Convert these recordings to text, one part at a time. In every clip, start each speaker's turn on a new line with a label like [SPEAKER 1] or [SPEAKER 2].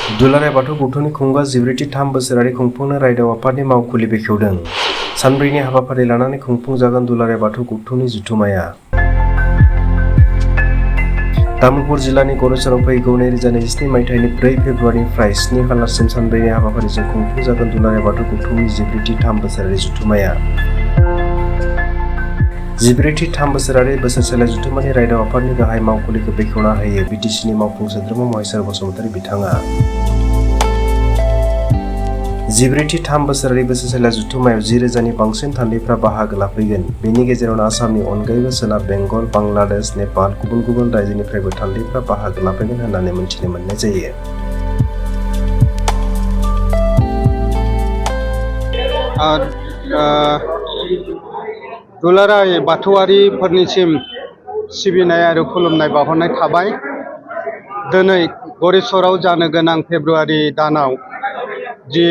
[SPEAKER 1] दुलाराय बाथौ गौथुमनि खुंगा 14 बोसोरारि खुंफुंनो रायदाव आफादनि मावखुलि बेखेवदों। सानब्रैनि हाबाफारि लानानै खुंफुंजागोन दुलाराय बाथौ गौथुमनि जथुम्माया। तामुलपुर जिल्लानि गरेस्वराव फैगौ 2027 मायथाइनि 4 फेब्रुआरिनिफ्राय 7 खालारसिम सानब्रैनि हाबाफारिजों खुंफुंजागोन दुलाराय बाथौ गौथुमनि 14 बोसोरारि जथुम्माया। 14 बोसोरारि बोसोरसालिया जथुम्मानि रायदाव आफादनि गाहाय मावखुलिखौ बेखेवना होयो बिटिसिनि मावफुं सोद्रोमा महेश्वर बसुमतारी बिथाङा। 14 बोसोरारि बोसोरसालिया जथुम्मायाव 10,000नि बांसिन थान्दैफ्रा बाहागो लाफैगोन। बेनि गेजेरावनो आसामनि अनगायैबो सोनाब बेंगल, बांलादेश, नेपाल, गुबुन गुबुन रायजोनिफ्रायबो थान्दैफ्रा बाहागो लाफैगोन होननानै मिथिनो मोननाय जायो।
[SPEAKER 2] दुलाराय बाथौआरिफोरनिसिम सिबिनाय आरो खुलुमनाय बावहरनाय थाबाय। दिनै गरेस्वराव जानो गोनां फेब्रुआरि दानाव जि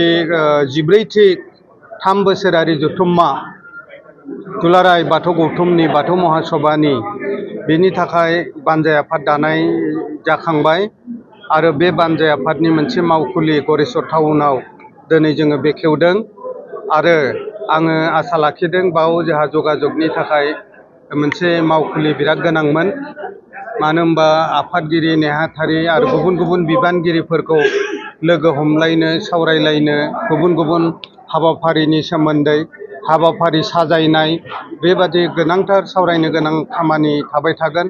[SPEAKER 2] 14 बोसोरारि जथुम्मा दुलाराय बाथौ गौथुमनि बाथौ महासभानि बेनि थाखाय बानजाय आफाद दानाय जाखांबाय आरो बे बानजाय आफादनि मोनसे मावखुलि गरेस्वर टाउनाव दिनै जोङो बेखेवदों आरो आङो आसा लाखिदों बाव जोंहा जगाजगनि थाखाय मोनसे मावखुलि बिराद गोनांमोन। मानो होनबा आफादगिरि नेहाथारि आरो गुबुन गुबुन बिबानगिरिफोरखौ लोगो हमलायनो सावरायलायनो गुबुन गुबुन हाबाफारिनि सोमोन्दै हाबाफारि साजायनाय बेबादि गोनांथार सावरायनो गोनां खामानि थाबाय थागोन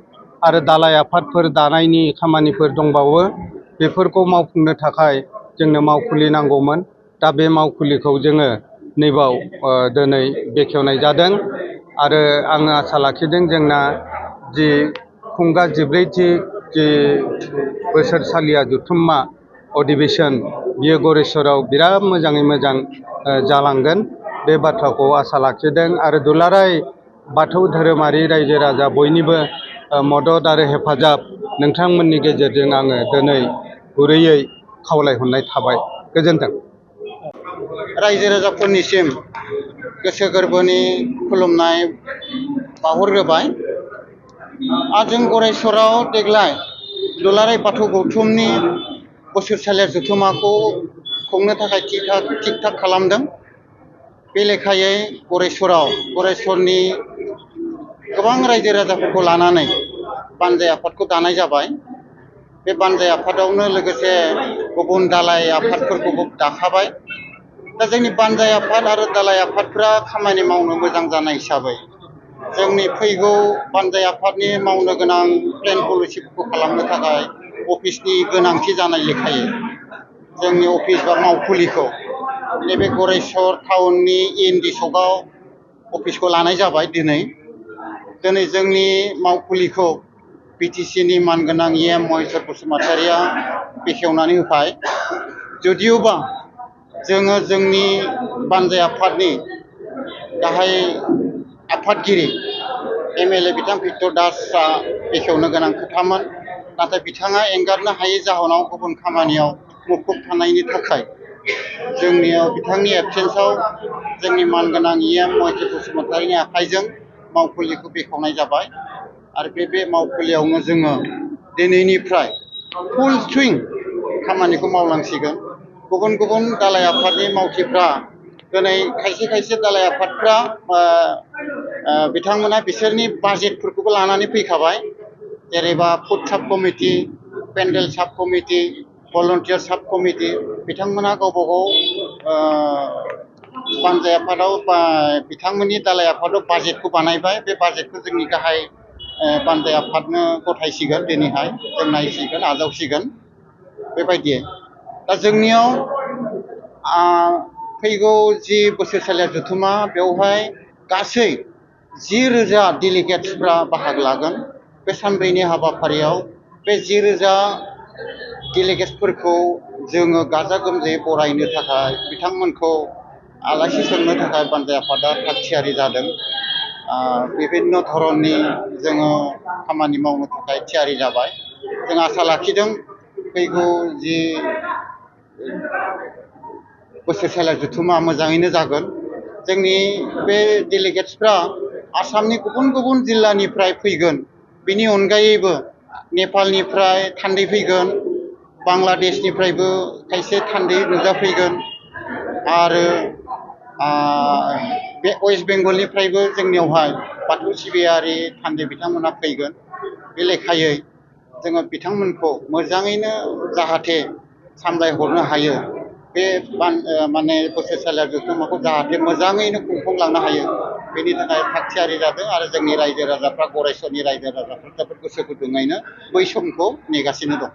[SPEAKER 2] आरो दालाय आफादफोर दानायनि खामानिफोर दंबावो। बेफोरखौ मावफुंनो थाखाय जोंनो मावखुलि नांगौमोन। दा बे मावखुलिखौ जोङो नैबाव दिनै बेखेवनाय जादों आरो आङो आसा लाखिदों जोंना जि खुंगा 14 बोसोरसालिया जथुम्मा अधिवेशन बियो गरेस्वराव बिराद मोजाङै मोजां जालांगोन बे बाथ्राखौ आसा लाखिदों आरो दुलाराय बाथौ धोरोमारि रायजो राजा बयनिबो मदद आरो हेफाजाब नोंथांमोननि गेजेरजों आङो दिनै गुरैयै खावलायहरनाय थाबाय। गोजोन्थों।
[SPEAKER 3] रायजो राजाफोरनिसिम गोसो गोरबोनि खुलुमनाय बावहरग्रोबाय। जों गरेस्वराव देग्लाय दुलाराय बाथौ गौथुमनि बोसोरसालिया जथुम्माखौ खुंनो थाखाय थिक थाक खालामदों। बे लेखायै गरेस्वरनि गोबां रायजो राजाफोरखौ लानानै बानजाय आफादखौ दानाय जाबाय। बे बानजाय आफादावनो लोगोसे गुबुन दालाय आफादफोरखौबो दाखाबाय। दा जोंनि बानजाय आफाद आरो दालाय आफादफ्रा खामानि मावनो मोजां जानाय हिसाबै जोंनि फैगौ बानजाय आफादनि मावनो गोनां प्लेन पलिसिफोरखौ खालामनो थाखाय अफिसनि गोनांथि जानाय लेखायै जोंनि अफिस बा मावखुलिखौ नैबे गरेस्वर टाउननि इएनडि सकआव अफिसखौ लानाय जाबाय। दिनै जोंनि मावखुलिखौ बिटिसिनि मानगोनां EM महेश्वर बसुमतारीया बेखेवनानै होबाय। जुदिअबा जोङो जोंनि बानजाय आफादनि गाहाय आफादगिरि MLA बिथां भिक्टर दासआ बेखेवनो गोनां खोथामोन। नाथाय बिथाङा एंगारनो हायै जाहोनाव गुबुन खामानियाव मुखुब थानायनि थाखाय जोंनियाव बिथांनि एबसेन्सआव जोंनि मानगोनां EM महेश्वर बसुमतारीनि आखाइजों मावखुलिखौ बेखेवनाय जाबाय आरो बे मावखुलियावनो जोङो दिनैनिफ्राय फुल सुइं खामानिखौ मावलांसिगोन। गुबुन गुबुन दालाय आफादनि मावथिफ्रा दिनै खायसे दालाय आफादफ्रा बिथांमोना बिसोरनि बाजेटफोरखौबो लानानै फैखाबाय। जेरैबा फुड साब कमिटि, पेन्डेल साब कमिटि, भलन्टियार साब कमिटि बिथांमोना गावबा गाव बानजाय आफादाव बा बिथांमोननि दालाय आफादाव बाजेटखौ बानायबाय। बे बाजेटखौ जोंनि गाहाय बानजाय आफादनो गथायसिगोन। दिनैहाय जों नायसिगोन आजावसिगोन बेबायदि। दा जोंनियाव फैगौ जि बोसोरसालिया जथुम्मा बेवहाय गासै 10,000 डेलिगेट्सफ्रा बाहागो लागोन। बे सानब्रैनि हाबाफारियाव बे 10,000 डेलिगेट्सफोरखौ जोङो गाजा गोमजायै बरायनो थाखाय बिथांमोनखौ आलासि सोंनो थाखाय बानजाय आफादा थाग थियारि जादों। बिभिन्न धरननि जोङो खामानि मावनो थाखाय थियारि जाबाय। जों आसा लाखिदों फैगौ जि बोसोरसालिया जथुम्मा मोजाङैनो जागोन। जोंनि बे डेलिगेट्सफ्रा आसामनि गुबुन गुबुन जिल्लानिफ्राय फैगोन। बेनि अनगायैबो नेपालनिफ्राय थान्दै फैगोन, बांलादेशनिफ्रायबो खायसे थान्दै नुजाफैगोन आरो बे वेस्ट बेंगलनिफ्रायबो जोंनियावहाय बाथौ सिबियारि थान्दै बिथांमोना फैगोन। बे लेखायै जोङो बिथांमोनखौ मोजाङैनो जाहाथे सामलायहरनो हायो, बे माने बोसोरसालिया जथुम्माखौ जाहाथे मोजाङैनो खुंफुंलांनो हायो, बेनि थाखाय थागथियारि जादों आरो जोंनि रायजो राजाफ्रा, गरायसरनि रायजो राजाफ्रा जोबोद गोसो गुदुङैनो बै समखौ नेगासिनो दं।